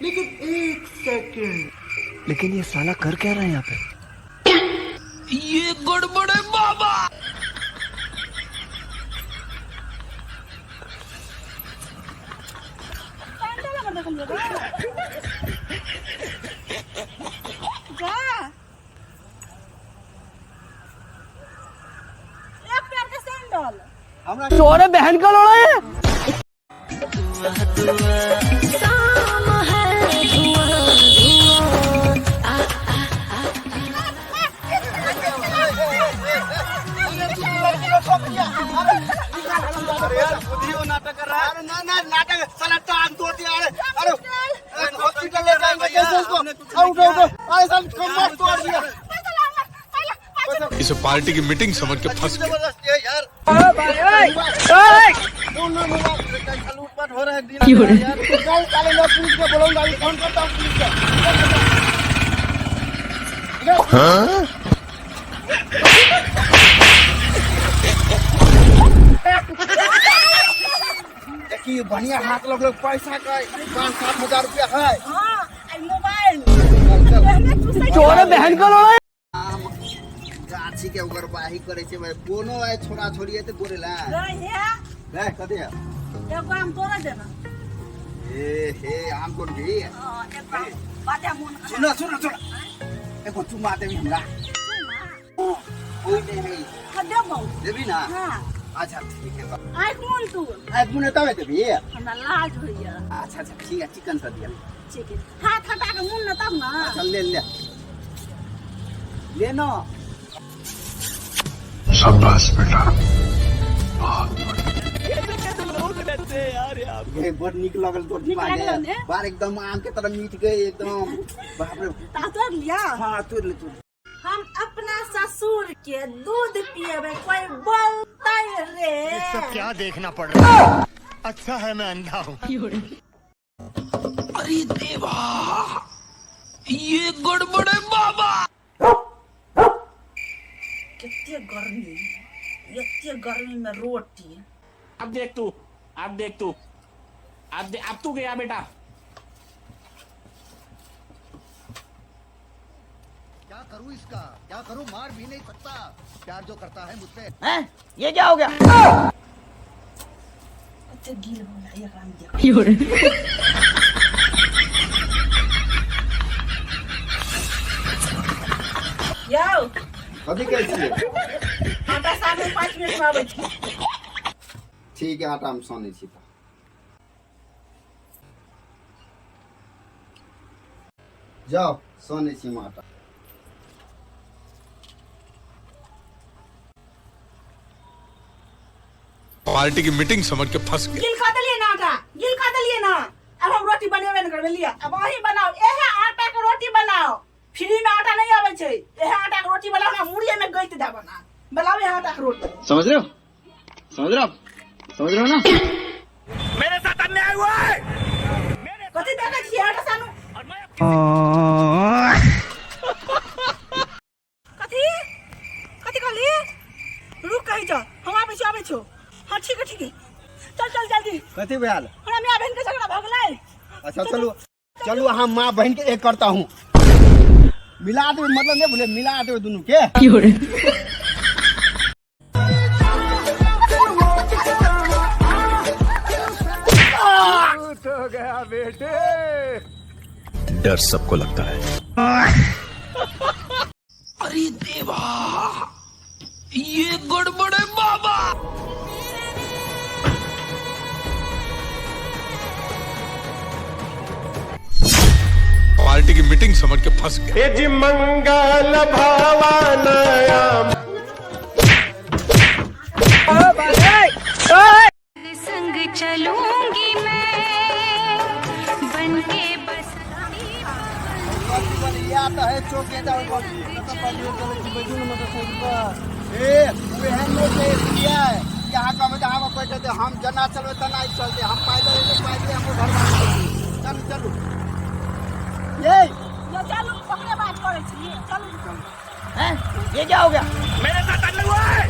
लेकिन एक सेकंड। लेकिन ये साला कर क्या रहा है यहाँ पे? ये गड़बड़ है बाबा। जा, एक पैर के सैंडल। तोरे बहन का लोड़ा है। अरे यार, खुद ही वो नाटक कर रहा है। अरे ना ना, नाटक साला टांग तोड़ दिया। अरे अरे, हॉस्पिटल ले जाएंगे कैसे उसको? अरे उठो उठो, अरे साला कमर तोड़ दिया। इसे पार्टी की मीटिंग समझ के फंस गया। जबरदस्ती है यार। लूटपाट हो रहा है दिन यार। चल साले, मैं पुलिस को बुलाऊंगा, अभी फोन करता हूँ पुलिस को। देखिए, बढ़िया हाथ लोग लोग पैसा का 5-7 हजार रुपया है। हाँ, आई मोबाइल। चल चल। तोरे बहन का लोड़ा है। गाछी के ओगरबाही करे छै भाई, कोनो आइ छोरा छोरी एते बोले ला। नहीं है। ले कथी है? एगो आम तोड़ देना। ए हे, आम कोन भी? हाँ, एगो आम बाटे मोन। सुन सुन सुन, एगो चुमा देबी हमरा? कोई नहीं है। हाँ, देबौ। देबी ना? हाँ। अच्छा ठीक है। आँख मुन तू। आइ मुने तबे देबी। हमरा लाज होइया। अच्छा अच्छा, ठीक है, चिकन कर दिया। ठीक है, हाथ हटा के मुन न तब ना। अच्छा, ले ले ले ना। शाबाश बेटा। ये बड़ नीक लगल तोर। नीक लागल ने? बार एकदम आम के तरह मीठ गए एकदम, बाप रे। ता तोड़ लिया। हाँ, तोड़ ले तोड़। हम अपना ससुर के दूध पिएबे, कोई बोलते रे? सब क्या देखना पड़ रहा है? अच्छा है मैं अंधा हूँ। अरे देवा, ये गड़बड़ है बाबा। कते गर्मी, एते गर्मी में रोटी। अब देख तू, अब देख तू, अब तू गया बेटा। क्या करूँ इसका, क्या करूँ? मार भी नहीं सकता, प्यार जो करता है मुझसे। ये क्या हो गया? कते गील हो गया एकरा में देख। यौ। कथी कहै छियै? आटा सानू, 5 मिनट में आबै छी। ठीक है, आटा हम सनै छी तऽ। जाओ, सनै छी हम आटा। पार्टी की मीटिंग समझ के फंस गया। गिल खा देलियै ना आटा, गिल खा देलियै ना। आब हम रोटी बनेबे नहि करबै। लिअ, आब अहीं बनाउ, एहे आटा के रोटी बनाउ। फ्री में आटा नहीं आबै छै। एहे आटा के रोटी बनाउ, हमरा मुड़िए में गैत दे। बना, बनाउ एहे आटा के रोटी। समझ रहे हो? समझ रहे हो आप? समझ रहे हो ना? मेरे साथ अन्याय हुआ है। कथी देखै छियै? आटा सानू। कथी कथी कहली? रुक, कही जा, हम आबै छी, आबै छौ। हाँ, ठीक है, ठीक है, चल चल जल्दी। कथी भेल? हमरा माय बहन के झगड़ा भऽ गेलै। अच्छा, चलू चलू, हम माँ बहन के एक करता हूँ, मिला देबै, मतलब नहीं भूले, मिला देबै दुनू के। डर सबको लगता है। अरे देवा, ये गड़बड़ है बाबा। पार्टी की मीटिंग समझ के फंस गया। जी मंगल भावानया। संग चलूंगी मैं बनके बसंती। या तो है चौक के जाओ। ए एहन नहीं छै किया है, यहाँ कहबै तऽ अहाँ बैठे दे। हम जेना चलबै तेना ही चलते। हम पैदल एबै, पैदले हमरो घर बार। चलू चलू ये। यो चलू, ओकरे बात करै छी, चलू। ये क्या हो गया? मेरे साथ अन्याय हुआ है,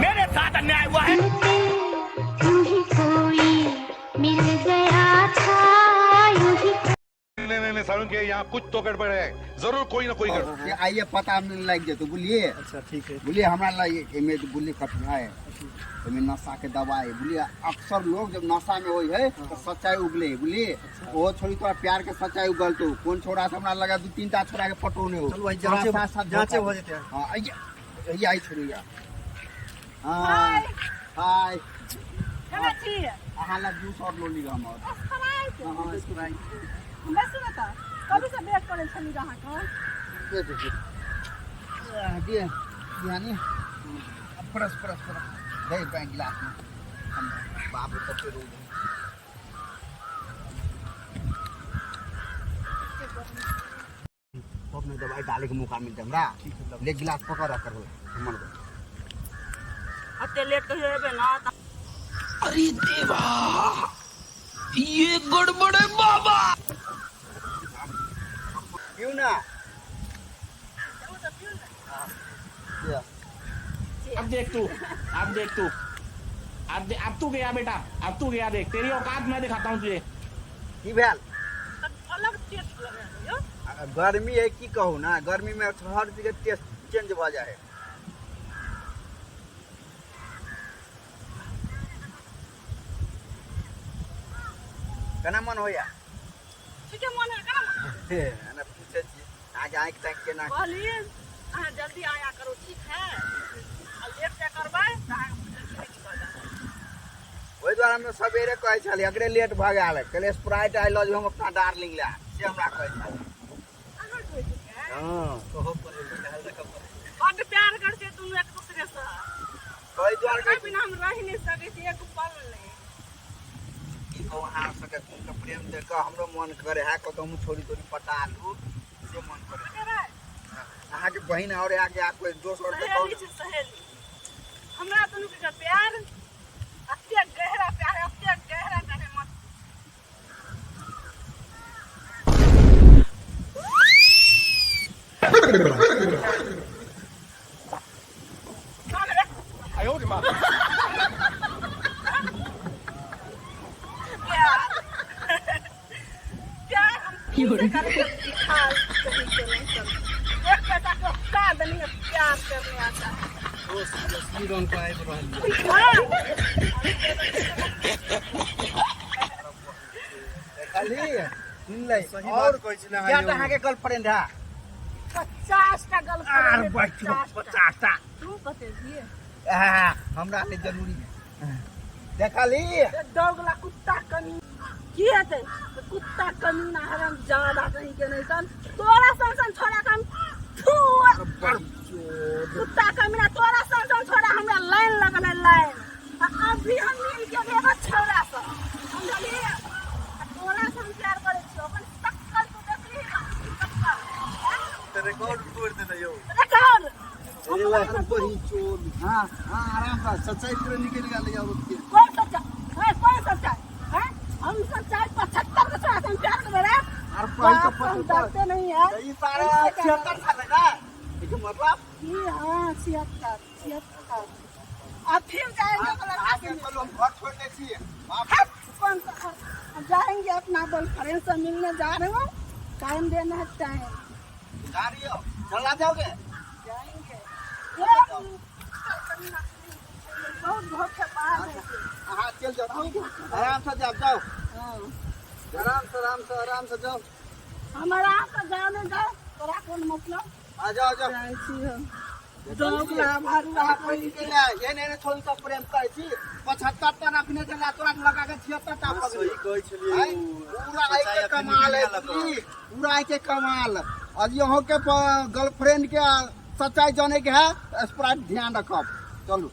मेरे साथ अन्याय हुआ है। यूं ही कोई मिल गया था, यूं ही। सारुण के यहाँ कुछ तो गड़बड़ है, जरूर कोई ना कोई गड़बड़। ये आइए पता मिल लग जेतौ, बुझलिए? अच्छा ठीक है। बुझलिए, हमरा लग एमे गुल्ली कटिया है, एमे नशा के दवाई है, बुझलिए? अक्सर लोग जब नशा में होई है तो सच्चाई उगले, बुझलिए? ओ छोड़ी तोरा प्यार के सच्चाई उगलतो। कोन छोरा से हमरा लगा दू तीन टा छोरा के पटौने हो। चलू भाई, तोरा जांचे- साथ साथ जांचे धोखा हो जेतै। हाँ, आइए आइए आई छोड़िया। हाँ, हाय। केना छी? अहाँ लग जूस और लोली हमर। स्प्राइट। हाँ, स्प्राइट। बैसू ने तऽ, कभी से वेट करै छली अहाँके। दे दे दे दे ध्यानी परस परस परस दे बैंक गिलास में। हम बाप रे कते रोज अपने दवाई डाले के मौका मिलते हमरा। ले गिलास पकड़ रख कर हमर। एते लेट कहियो एबै ना तऽ अरे देवा, ये गड़बड़ है बाबा। क्यों ना चलू तऽ पियू ने। अब देख तू, अब देख तू, अब तू गया बेटा, अब तू गया। देख तेरी औकात मैं दिखाता हूँ तुझे। की भेल? अलग टेस्ट लगै है यौ। गर्मी है की कहू ना, गर्मी में हर चीज के टेस्ट चेंज भऽ जाइ है। केना मन होइया? ठीके मन है, केना मन? हे, एना पूछै छी अहाँके आँखि ताँखि केना। कहलियै अहाँ जल्दी आया करू, ठीक है? आ लेट से करबै तऽ अहाँके बुझल की नहि निकल जायत। ओहि दुआरे हम सवेरे कहै छलियै, अगरे लेट भऽ गेल। कहलियै स्प्राइट I love you हम अपना डार्लिंग लए, से हमरा कहै छलै। अहाँ कहै छियै? हँ। बड्ड प्यार करै छियै दुनू एक दूसरे से। ओहि दुआरे अहाँ बिना हम रहि नहि सकै छी एक पल नहि। की कहू, अहाँ सबके के प्रेम देख कऽ हमरो मन करे है कतौ हम छोड़ी तोड़ी पटा लू, से मन करे। पटेबै? अहाँके बहिन और आगे आ कोई दोस्त और तऽ कहू सहेली छै सहेली। हमरा दुनू के प्यार एते गहरा प्यार है, एते गहरा प्यार है, मत कौन रे? प्यार प्यार हम तुमसे करके दिखा कहीं के नहीं चल। एक पैसा को औकात नहीं है, प्यार करने आता है। हाँ। देखली सुनलै। सही और बात कहै छी ने अहाँ क्या यौ। अहाँके गर्लफ्रेंड है? 50 टा आर गर्लफ्रेंड। बैठो। 50 टा। 50 टा। तू कते छियै? आह, हमरा नहि जरूरी है। देखली। दौगला कुत्ता कमी की हेतै? कुत्ता कमीना हराम ज्यादा कहीं के नहीं सन, तोरा सन सन छोड़ा कम थू। कुत्ता कमीना, तोरा सन सन छोड़ा हमरा लाइन लगल है लाइन। आ अभी हम मिल के एगो छौड़ा से समझलियै। आ तोरा से हम प्यार करै छियौ, अपन शक्कल तू देखली ना शक्कल? तऽ रिकॉर्ड तोड़ि देने यौ। रिकॉर्ड। हाँ हाँ, आराम से। सच्चाई पूरा निकलि गेल औरत के। कौन सच्चा है? कौन सच्चा है? हम सच्चाई 75 के छोड़ा से हम प्यार कर रहे। आर पहिल बाप के से हम डरते नहीं है। ई सारा 76 साल है ना, एके मतलब? जी हाँ, 76 76। अब फिर जाएंगे तो लड़का से अहाँके चलू, हम घर छोड़ि दै छी बाप। हट, कौन सा घर? अब जाएंगे, अपना गर्लफ्रेंड से मिलने जा रहे हो। टाइम देना है टाइम। जा रही हो? चला जाओगे? जाएंगे। ये बहुत धोखेबाज है। अहाँ चलि जाओ, आराम से जाओ जाओ। हाँ। आराम से, आराम से, आराम से जाओ। हम आराम से जाने जाओ, तोरा कौन मतलब? आ जाओ जाओ। जाइ छी हम। दोगला भरुआ। अहाँ कोई निकलि एहन एहन छोड़ी सब प्रेम करै छी, 75 टा रखने छलै, तोरा लगा के 76 टा भऽ गेलै। सही कहै छलियै। आँय, पूरा आइ के कमाल है बुझली? पूरा आइ के कमाल। और यहाँ के गर्लफ्रेंड के सच्चाई जाने के है, स्प्राइट ध्यान रखब। चलू।